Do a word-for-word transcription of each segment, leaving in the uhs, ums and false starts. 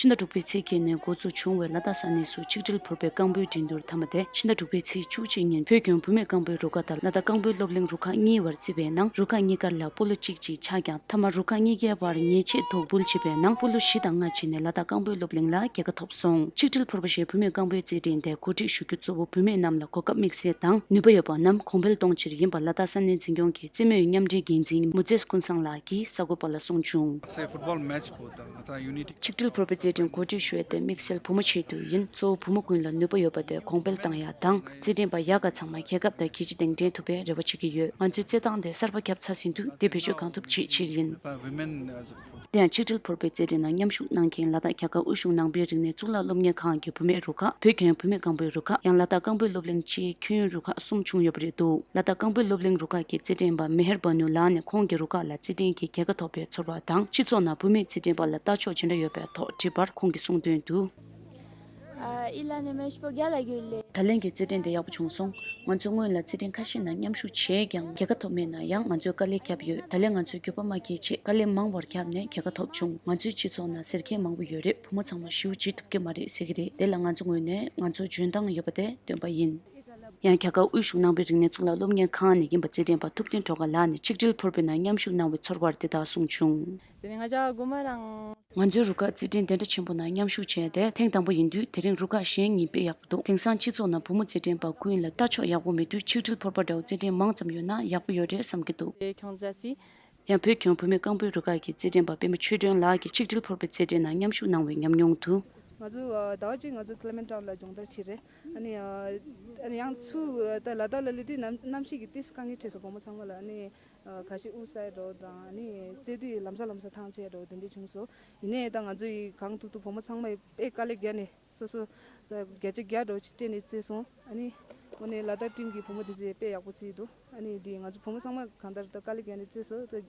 ཕྱི་ཟླ་དྲུག་པའི་ཚེས་བརྒྱད་ནས་འགོ་འཛུགས་བྱུང་བའི་ལ་དྭགས་ས་གནས་སུ་ཆིག་སྒྲིལ་ཕོར་པའི་རྐང་སྤོལ་འགྲན་བསྡུར་མཐའ་མ་དེ་ཕྱི་ཟླ་དྲུག་པའི་ཚེས་བཅུ་གཅིག་ཉིན་བོད་ལྗོངས་བུད་མེད་རྐང་སྤོལ་རུ་ཁག་དང་ལ་དྭགས་རྐང་སྤོལ་སློབ་གླིང་རུ་ཁག་གཉིས་བར་བརྩིས་པའི་ནང་རུ་ཁག་གཉིས་ཀ་ལ་སྤོ་ལོ་གཅིག་གཅིག་ཆགས་ཀྱང་མཐའ་མ་རུ་ཁག་གཉིས་ཀའི་བར་ཉེས་ཆད་དོགས་འབུལ་བྱས་པའི་ནང་སྤོ་ལོ་བཞི་དང་ལྔ་བྱས་ནས་ལ་དྭགས་རྐང་སྤོལ་སློབ་གླིང་ལ་རྒྱལ་ཁ་ཐོབ་སོང་། ཆིག་སྒྲིལ་ཕོར་པ་ཞེས་བུད་མེད་རྐང་སྤོལ་རྩེད་འགྲན་དེ་གོ་སྒྲིག་ཞུ་རྒྱུ་གཙོ་བོ་བུད་མེད་རྣམས་ལ་གོ་སྐབས་དམིགས་བསལ་དང་ནུས་པ་ཡོད་པ་རྣམས་གོང་འཕེལ་གཏོང་ཕྱིར་ཡིན་པ་ལ་དྭགས་ས་གནས་འཛིན་སྐྱོང་གི་རྩེད་མོའི་མཉམ་འབྲེལ་འགན་འཛིན་མོ་ཛེས་ཀུན་བཟང་ལགས་ཀྱིས་གསར་འགོད་པ་ལ་གསུངས་བྱུང་། སེ་ཕུཊ་བོལ་མེ་ཆི་པོ་དང་ང་ཚང་ཡུ་ནི་ཊི། ཆིག་སྒྲིལ་ཕོར་པའི་རྩེད་འགྲན་གོ་སྒྲིག་ཞུ་ཡ་དེ་དམིགས་བསལ་བུ་མོ་ཆེད་དུ་ཡིན། གཙོ་བོ་བུ་མོ་ཀུན་ལ་ནུས་པ་ཡོད་པ་དེ་གོང་འཕེལ་བཏང་ཡ་དང་རྩེད་འགྲན་པ་ཡག་ག་ཚང་མ་རྒྱལ་ཁབ་དང་རྒྱལ་སྤྱི་གདན་འདྲེན་ཐུབ་པའི་རེ་བ་བྱེད་ཀྱི་ཡོད། ང་ཚོའི་རྩེད་ཐང་དེ་གསར་པ་བརྒྱབ་ཚར་ཟིན་དུས་དེ་བེད་སྤྱོད་གང་ཐུབ་བྱེད་ཕྱིར་ཡིན། དེ་ཡང་ཆིག་སྒྲིལ་ཕོར་པའི་རྩེད་འགྲན་ནང་མཉམ་ཞུགས་གནང་མཁན་ལ་དྭགས་རྒྱ་གར་དབུས་གཞུང་ནང་པའི་རིག་གནས་གཙུག་ལག་སློབ་གཉེར་ཁང་གི་བུད་མེད་རུ་ཁག་བོད་ལྗོངས་བུད་མེད་རྐང་སྤོལ་རུ་ཁག་ཡང་ལ་དྭགས་རྐང་སྤོལ་སློབ་གླིང་བཅས་ཁྱོན་རུ་ཁག་གསུམ་བྱུང་ཡོད་པ་རེད་འདུག་ལ་དྭགས་རྐང་སྤོལ་སློབ་གླིང་རུ་ཁག་གི་རྩེད་འགྲན་པ་མེ་ཧེར་བ་ནུ་ལགས་ནས་ཁོང་གི་རུ་ཁག་ལ་རྩེད་འགྲན་གྱི་རྒྱལ་ཁ་ཐོབ་པའི་ཚོར་བ་དང་སྤྱི་ཚོགས་ནང་བུད་མེད་རྩེད་འགྲན་པ་ལ་ལྟ་ཕྱོགས་ཇི་འདྲ་ཡོད་པའི་ཐོག་དྲིས་པར་ཁོང་གིས་གསུངས་དོན་དུ། ཨ་ཨི་ལ་ནི་མེ་ཤ་པོ་རྒྱ་ལ་གྱུར་ལེ། ད་ལན་གྱི་རྩེད་འགྲན་དེ་ཡག་པོ་བྱུང་སོང་། ང་ཚོས་སྔོན་ལ་རྩེད་འགྲན་ཁ་ཤས་ནང་མཉམ་ཞུགས་བྱས་ཀྱང་རྒྱལ་ཁ་ཐོབ་མེད་ན་ཡང་ང་ཚོས་དཀའ་ལས་བརྒྱབ་ཡོད། ད་ལན་ང་ཚོས་འགྱོད་པ་མ་སྐྱེས་ཆེད་དཀའ་ལས་མང་བར་བརྒྱབ་ནས་རྒྱལ་ཁ་ཐོབ་བྱུང་། ང་ཚོའི་སྤྱི་ཚོགས་ནང་ཟེར་མཁན་མང་པོ་ཡོད་རེད། བུ་མོ་ཚང་མ་ཞེ་པོ་ཅིག་ཐུབ་ཀྱི་མ་རེད་ཟེར་གྱི་རེད། དེ་ལ་ང་ཚོ་ངོས་ནས་ང་ཚོ་འཇོན་ཐང་ཡོད་པ་དེ་སྟོན་པ་ཡིན། ཡང་རྒྱ་གར་དབུས་གཞུང་ནང་པའི་རིག་གནས་གཙུག་ལག་སློབ་གཉེར་ཁང་ནས་ཡིན་པ་རྩེད་འགྲན་པ་ཐུབ་བསྟན་སྒྲོལ་དཀར་ལགས་ནས་ཆིག་སྒྲིལ་ཕོར་པའི་ནང་མཉམ་ཞུགས་གནང་བའི་ཚོར་བར་དེ་ལྟར་གསུངས་བྱུང་། དེ་ནས་ང་ཅག་དགོན་པ་རང་། ང་ཚོའི་རུ་ཁག་རྩེད་འགྲན་དེ་འདྲ་ཆེན་པོ་ནང་མཉམ་ཞུགས་བྱས་ཏེ་ཐེངས་དང་པོ་ཡིན་དུས་དེ་རིང་རུ་ཁག་གཞན་གཉིས་དཔེ་ཡག་པོ་འདུག་དེང་སང་སྤྱི་ཚོགས་ནང་བུ་མོ་རྩེད་འགྲན་པ་ཀུན་ལ་ལྟ་ཕྱོགས་ཡག་པོ་མེད་དུས་ཆིག་སྒྲིལ་ཕོར་པ་འདྲ་བོ་རྩེད་འགྲན་མང་ཙམ་ཡོད་ན་ཡག་པོ་ཡོད་རེད་བསམ་གྱི་འདུག་ཡང་བོད་ལྗོངས་བུད་མེད་རྐང་སྤོལ་རུ་ཁག་གི་རྩེད་འགྲན་པ་པད་མ་ཆོས་སྒྲོན་ལགས་ཀྱིས་ཆིག་སྒྲིལ་ཕོར་པའི་རྩེད་འགྲན་ནང་མཉམ་ཞུགས་གནང་བའི་ཉམས་མྱོང་དུ། ང་ཚོ་ཨ་ཟླ་བ་གཅིག་ང་ཚོ་ཀི་ལི་མན་ཊོན་ལ་སྦྱོང་བརྡར་བྱས་རེད། ཨ་ནི་ཨ་ཨ་ནི་ཡང་ཚུར་ད་ལ་དྭགས་ལ་སླེབས་དུས་གནམ་གནམ་གཤིས་ཀྱི་ཏིས་དཀའ་ངལ་འཕྲད་སོང་། བུ་མོ་ཚང་མ་ལ་ཨ་ནི་ཨ་ཁ་ཤས་དབུགས་ས་ཡ་འགྲོ་དང་ཨ་ནི་རྩེད་དུས་ལམ་སང་ལམ་སང་ཐང་ཆད་འགྲོ་དེ་འདྲ་བྱུང་སོང་། ཡིན་ནའི་ད་ང་ཚོ་ཡི་གང་ཐུབ་ཐུབ་བུ་མོ་ཚང་མས་དཔེ་དཀའ་ལས་བརྒྱབ་ནས། སོ་སོ་ད་བརྒྱ་ཆ་བརྒྱ་འགྲོ་ཅིག་སྤྲད་ནས་རྩེས་སོང་། ཨ་ནི་དངོས་གནས་ལ་དྭགས་ཊིམ་གྱི་བུ་མོ་དེ་ཚོས་དཔེ་ཡག་པོ་རྩེས་འདུག་ཨ་ནི་འདི་ང་ཚོ་བུ་མོ་ཚང་མ་གང་ལྟར་ད་དཀའ་ལས་བརྒྱབ་ནས་རྩེས་སོང་། ད་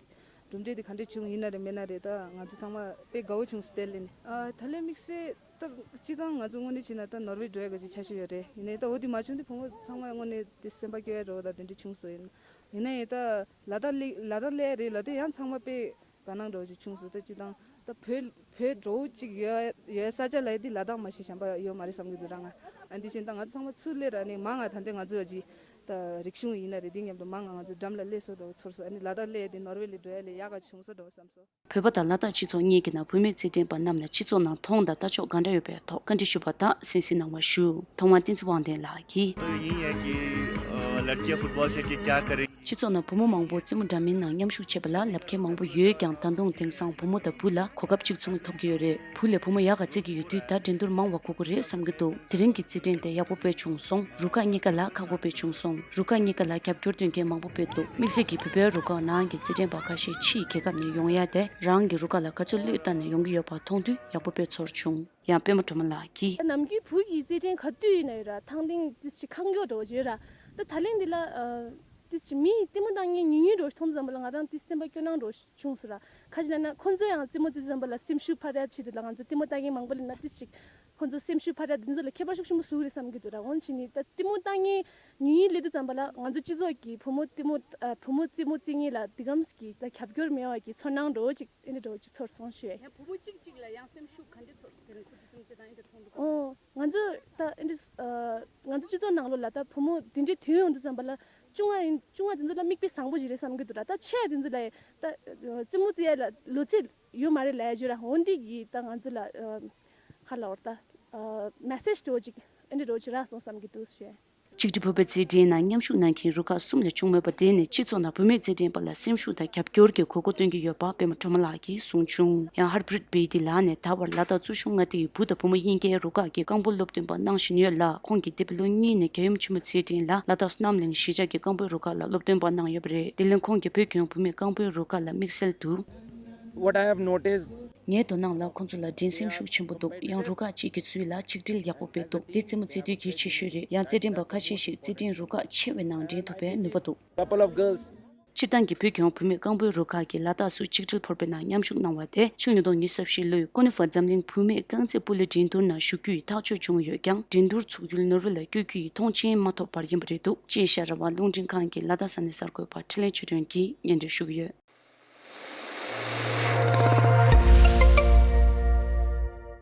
གྲུབ་འབྲས་དེ་ག་འདྲས་བྱུང་ཡིན་ན་རེད་མེད་ན་རེད། ད་ང་ཚོ་ཚང་མ་དཔེ་དགའ་བོ་བྱུང་སོང་དེ་ལས་ནི། ཨ་ད་ལན་དམིགས་བསལ་ད་སྤྱི་བཏང་ང་ཚོ་དངོས་གནས་བྱས་ན་ད་ནོར་ཝེ་འགྲོ་ཡ་ག་ཅིག་འཆར་གཞི་ཡོད་རེད། ཡིན་ནའི་ད་འོ་དེ་མ་བྱུང་དུས་བུ་མོ་ཚང་མ་དངོས་གནས་དེ་སེམས་པ་སྐྱོ་ཡ་འདྲ་བོ་ད་དེ་འདྲས་བྱུང་སོང་། ཡིན་ཡིན་ནའི་ད་ལ་དྭགས་སླེབས་ལ་དྭགས་སླེབས་ཡ་རེད་ལབ་དུས་ཡང་ཚང་མ་དཔེ་དགའ་སྣང་འདྲ་བོ་ཅིག་བྱུང་སོང་། ད་སྤྱི་བཏང་ད་བོད་བོད་འགྲོ་བོ་ཅིག་ཡོད་ཡོད་ས་ཆ་ལ་ཡ་འདི་ལ་དྭགས་མ་གཏོགས་གཞན་པ་ཡོད་མ་རེད་བསམ་གྱི་འདུག་ར་ང་། ཨ་འདི་བཞིན་ད་ང་ཚོ་ཚང་མ་ཚུར་སླེབས་ར་ནས་མ་ང་ད་ལྟ་ང་ཚོ་ཅིག་ད་རིག་གཞུང་ཡིན་ན་རེད། འདི་མཉམ་དུ་མ་ང་ང་ཚོ་འགྲམ་ལ་སླེབས་སོང་འདྲ་བོ་ཚོར་སོང་། ཨ་ནི་ལ་དྭགས་སླེབས་ཡ་འདི་ནོར་ཝེ་ལས་འགྲོ་ཡ་ལས་ཡག་ག་བྱུང་སོང་འདྲ་བོ་བསམ་སོང་། བོད་པ་དང་ལ་དྭགས་སྤྱི་ཚོགས་གཉིས་ཀྱི་ནང་བུད་མེད་རྩེད་འགྲན་པ་རྣམས་ལ་སྤྱི་ཚོགས་ནང་མཐོང་དང་ལྟ་ཕྱོགས་ག་འདྲ་ཡོད་པའི་ཐོག་བཀའ་འདྲི་ཞུས་པ་དག་གསན་གཟིགས་གནང་བ་ཞུ། ཐོག་མར་བསྟན་འཛིན་དབང་ལྡན་ལགས་ཀྱིས། ཡིན་ཡང་གི་ལར་ཀྱི་ཕུཊ་བོལ་ཤེ་ཀྱི་ཀྱ་ཀ་རེ། སྤྱི་ཚོགས་ནང་བུ་མོ་མང་པོ་རྩེད་མོ་འདྲ་མིན་ནང་མཉམ་ཞུགས་བྱེད་པ་ལ་ལབ་མཁན་མང་པོ་ཡོད་ཀྱང་ད་དུང་དེང་སང་བུ་མོ་དང་བུ་ལ་གོ་སྐབས་གཅིག་མཚུངས་ཐོབ་ཀྱི་ཡོད་རེད། བུ་ལས་བུ་མོ་ཡག་ག་རྩེད་ཀྱི་ཡོད་དུས་ད་འགྲན་བསྡུར་མང་བ་དགོས་ཀྱི་རེད་བསམ་གྱི་འདུག་དེ་རིང་གི་རྩེད་འགྲན་དེ་ཡག་པོ་དཔེ་བྱུང་སོང་། རུ་ཁག་གཉིས་ཀ་ལ་ཁག་པོ་དཔེ་བྱུང་སོང་། རུ་ཁག་གཉིས་ཀ་ལ་རྒྱབ་སྐྱོར་སྟོན་མཁན་མང་པོ་དཔེ་འདུག་དམིགས་བསལ་གྱིས་བོད་པའི་རུ་ཁག་ནང་གི་རྩེད་འགྲན་པ་ཁ་ཤས་ཕྱིའི་རྒྱལ་ཁབ་ནས་ཡོང་ཡ་དེ་རང་གི་རུ་ཁག་ལ་ག་ཚོད་བློས་བཏང་ནས་ཡོང་གི་ཡོད་པ་མཐོང་དུས་ཡག་པོ་དཔེ་ཚོར་བྱུང་། ཡང་པད་མ་སྒྲོལ་མ་ལགས་ཀྱིས། ནམ་རྒྱུན་བུ་ཡི་རྩེད་འགྲན་ག་དུས་ཡིན་ན་ཡོད་ར་ཐང་སྟེང་ཏིས་ཞིག་ཁང་གཡོག་འགྲོ་བ་ཡོད་ར། ད་ད་ལན་འདི་ལ་ཏིས་ཞིག་མིའི་ལྟད་མོ་ལྟ་མཁན་ཉུང་ཉུང་འགྲོ་མཐོང་ཙམ་པ་ལ་ང་རང་ཏིས་སེམས་པ་སྐྱོ་སྣང་འགྲོ་བྱུང་སོང་ར། ཁ་ཅིག་ལ་ན་ཁོང་ཚོ་ཡང་རྩེད་མོ་རྩེ་ཙམ་པ་ལ་སེམས་ཤུགས་འཕར་ཡ་ཆེད་དུ་ལ་ང་ཚོ་ལྟད་མོ་ལྟ་མཁན་མང་པོ་ལ་ན་ཏིས་ཞིག་ཁོང་ཚོ་སེམས་ཤུགས་འཕར་ཡ་འདི་ཚོ་ལ་ཁྱད་པར་ཤུགས་ཆེན་པོ་བཟོ་གི་རེད་བསམ་གྱི་འདུག་ར། འོན་ཕྱིན་ནི་ད་ལྟད་མོ་ལྟ་མཁན་ཉུང་ཉུང་སླེབས་དུས་ཙམ་པ་ལ་ང་ཚོ་སྤྱི་ཚོགས་ཀྱི་བུ་མོ་ལྟད་མོ་བུ་མོ་རྩེད་མོ་རྩེ་མཁན་ལ་འདི་གམ་གྱི་ད་རྒྱབ་སྐྱོར་མེད་པ་གི་ཚོར་སྣང་འདྲ་བོ་ཅིག་ཨེ་འདྲ་འདྲ་བོ་ཅིག་ཚོར་སོང་ཞུ་ཡ། ཡང་བུ་མོ་གཅིག་གཅིག་ལ་ཡང་སེམས་ཤུགས་ག་འདྲ་ཚོར་སོང་། དེ་རིང་ཁོ་ཚོ་ཐུག་ཅེས་དང་ཨེ་འདྲ་མཐོང་འདུག་ག་ཨོ། ང་ཚོ་ད་ཨེ་འདྲ་ཨ་ང་ཚོ་སྤྱི་ཚོགས་ནང་ལོགས་ལ་ད་བུ་མོ་དེ་འདྲའི་ཐོན་ཡོང་དུས་ཙམ་པ་ལ་ཆུང་བ་ཡིན་ཆུང་བ་དེ་ཚོ་ལ་མིག་དཔེ་བཟང་པོ་ཞིག་རེད་བསམ་གྱི་འདུག་ར། ད་ཆེ་བ་དེ་ཚོ་ལ་ད་རྩེད་མོ་རྩེ་ཡ་ལ་ལོ་ཚད་ཡོད་མ་རེད་ལབ་ཡ་ཅིག་ར། འོན་ཏེ་གི་ད་ང་ཚོ་ལ་ཨ་ག་ལབ་དགོས་རེད། ད་ཨ་མེ་སེ་ཇི་འདྲ་བོ་ཅིག་ཨེ་འདྲ་འདྲ་བོ་ཅིག་རག་སོང་བསམ་གྱི་འདུག་ཞུ་ཡ། ཆིག་སྒྲིལ་ཕོར་པའི་རྩེད་འགྲན་ནང་མཉམ་ཞུགས་གནང་མཁན་རུ་ཁག་གསུམ་ལས་བྱུང་མེད་པ་དེ་ནི་སྤྱི་ཚོགས་ནང་བུད་མེད་རྩེད་འགྲན་པ་ལ་སེམས་ཤུགས་དང་རྒྱབ་སྐྱོར་གྱི་དགོས་མཁོ་སྟོན་གྱི་ཡོད་པ་པད་མ་སྒྲོལ་མ་ལགས་ཀྱིས་གསུངས་བྱུང་། ཡང་ཧར་པྲིད་བེ་ཏི་ལགས་ནས་ད་བར་ལ་དྭགས་གཙོ་གཞུང་མངའ་སྡེའི་བུ་དང་བུ་མོ་གཉིས་ཀའི་རུ་ཁག་གི་རྐང་སྤོལ་སློབ་སྟོན་པ་གནང་བཞིན་ཡོད་ལ། ཁོང་གིས་འདས་པའི་ལོ་གཉིས་ནས་རྒྱལ་ཡུམ་ཆེན་མོ་རྩེད་འགྲན་ལ་ལ་དྭགས་བསོད་ནམས་གླིང་གཞིས་ཆགས་ཀྱི་རྐང་སྤོལ་རུ་ཁག་ལ་སློབ་སྟོན་པ་གནང་ཡོད་པ་རེད། དེ་ལས་ཁོང་གིས་བོད་ལྗོངས་བུད་མེད་རྐང་སྤོལ་རུ་ཁག་ལ་དམིགས་བསལ་དུ། What I have noticed. ངའི་དོ་སྣང་ལ་ཁོང་ཚོ་ལ་འགྲན་སེམས་ཤུགས་ཆེན་པོ་འདུག་ཡང་རུ་ཁག་གཅིག་གི་ཚུལ་ལ་ཆིག་སྒྲིལ་ཡག་པོ་དཔེ་འདུག་དེ་རྩེད་མོ་རྩེ་དུས་གལ་ཆེ་ཤོས་རེད། ཡང་རྩེད་འགྲན་པ་ཁ་ཤས་ཤིག་རྩེད་འགྲན་རུ་ཁག་ཆེ་བའི་ནང་འདྲེན་ཐུབ་པའི་ནུས་པ་འདུག Couple of girls. སྤྱིར་བཏང་གི་བོད་ལྗོངས་བུད་མེད་རྐང་སྤོལ་རུ་ཁག་གིས་ལ་དྭགས་སུ་ཆིག་སྒྲིལ་ཕོར་པའི་ནང་མཉམ་ཞུགས་གནང་བ་དེ་ཕྱི་ལོ་ཉིས་སྟོང་ཉི་ཤུ་རྩ་བཞི་ལོའི་ཀོ་ནི་ཧྥ་འཛམ་གླིང་བུད་མེད་རྐང་རྩེད་སྤོ་ལོའི་འགྲན་བསྡུར་ནང་ཞུགས་རྒྱུ་ཡི་ཐག་གཅོད་བྱུང་ཡོད་ཀྱང་འགྲན་བསྡུར་ཚུགས་ཡུལ་ནོར་ཝེ་ལ་བསྐྱོད་རྒྱུ་ཡི་མཐོང་མཆན་མ་ཐོབ་པར་ཡིན་པ་རེད་འདུག་ཅེས་ཤ་ར་བ་རླུང་འཕྲིན་ཁང་གི་ལ་དྭགས་ས་གནས་གསར་འགོད་པ་འཕྲིན་ལས་ཆོས་སྒྲོན་གྱིས་སྙན་སྒྲོན་ཞུ་གི་ཡོད།